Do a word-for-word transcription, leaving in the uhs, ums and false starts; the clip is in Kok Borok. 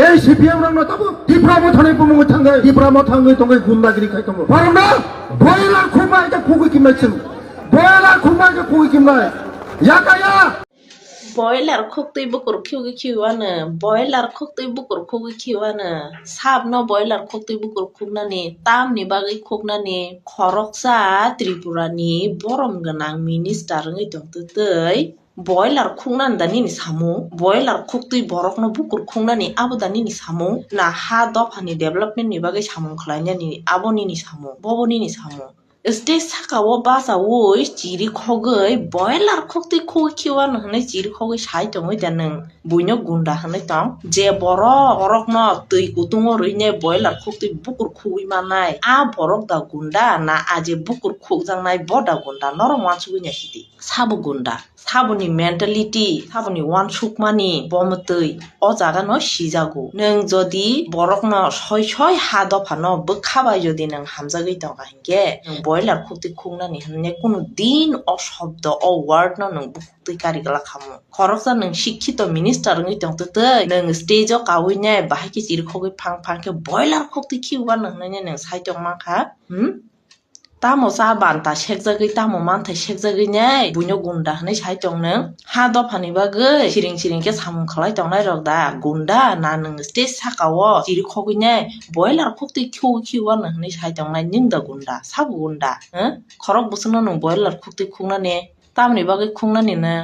Ei C P M rokno tabo Tipra Mothani bumungwi thangwi, Tipra Mothangwi tongwi gundagiri khai tongo. Borokno boiler khukma ita khugwi kimnai chwng. Boiler khukma ita khugwi kimnai. Yakaya. Boiler khuktwi bukur khugwi khiwano, boiler khuktwi bukur khugwi khiwano. Sabno boiler khuktwi bukur khuknani, tamni bagwi khuknani, khoroksa Tripurani borom gwnang minister wngwi tongtwtwi. Boiler khuknani da nini samung, boiler khuktwi borokno bukur khuknani abo da nini samung, na ha dophani development ni bagwi samung khlainani abo nini samung, bobo nini samung. Stage saka o bachaui chiri khogwi boiler khuktwi khugwi khiwano hwnwi chiri khogwi sai tongwi da nwng buino gunda hwnwi tong? Je borok borokno twi kutungo rwinai boiler khuktwi bukur khugwi mannai, a borok da gunda na a je bukur khukjaknai bo da gunda? Norok uansugwi naisidi. Sabo gunda, saboni mentality, saboni uansukmani bo mwtwi o jaga no sijago. Nwng jodi borokno soi soi ha dophano bwkha bai jodi nwng hamjagwi tongkha hinkhe, nwng boiler khuktwi khuknani hwnwi kunu din o shobdo, o word no nwng bukhuktwi kari glak khamu. Khoroksa nwng sikhito minister wngwi tongtwtwi, nwng stage o kaui nai bahai khe chiri khogwi phang phang khe boiler khuktwi khiwano hwnwi nwng sai tongmankha, hmm? Tamo cha banta sekjagwi, tamo manthai sekjagwi nai buino gunda hwnwi sai tong nwng? Ha dophani bagwi siring siring khe samung khlai tongnai rok da gunda, na nwng stage saka o chiri khogwi nai boiler khuktwi khiu khiu ano hwnwi sai tongnai nwng da gunda? Sabo gunda, eh? Khorok bwswkno nwng boiler khuktwi khuknani, tamoni bagwi khuknani nwng?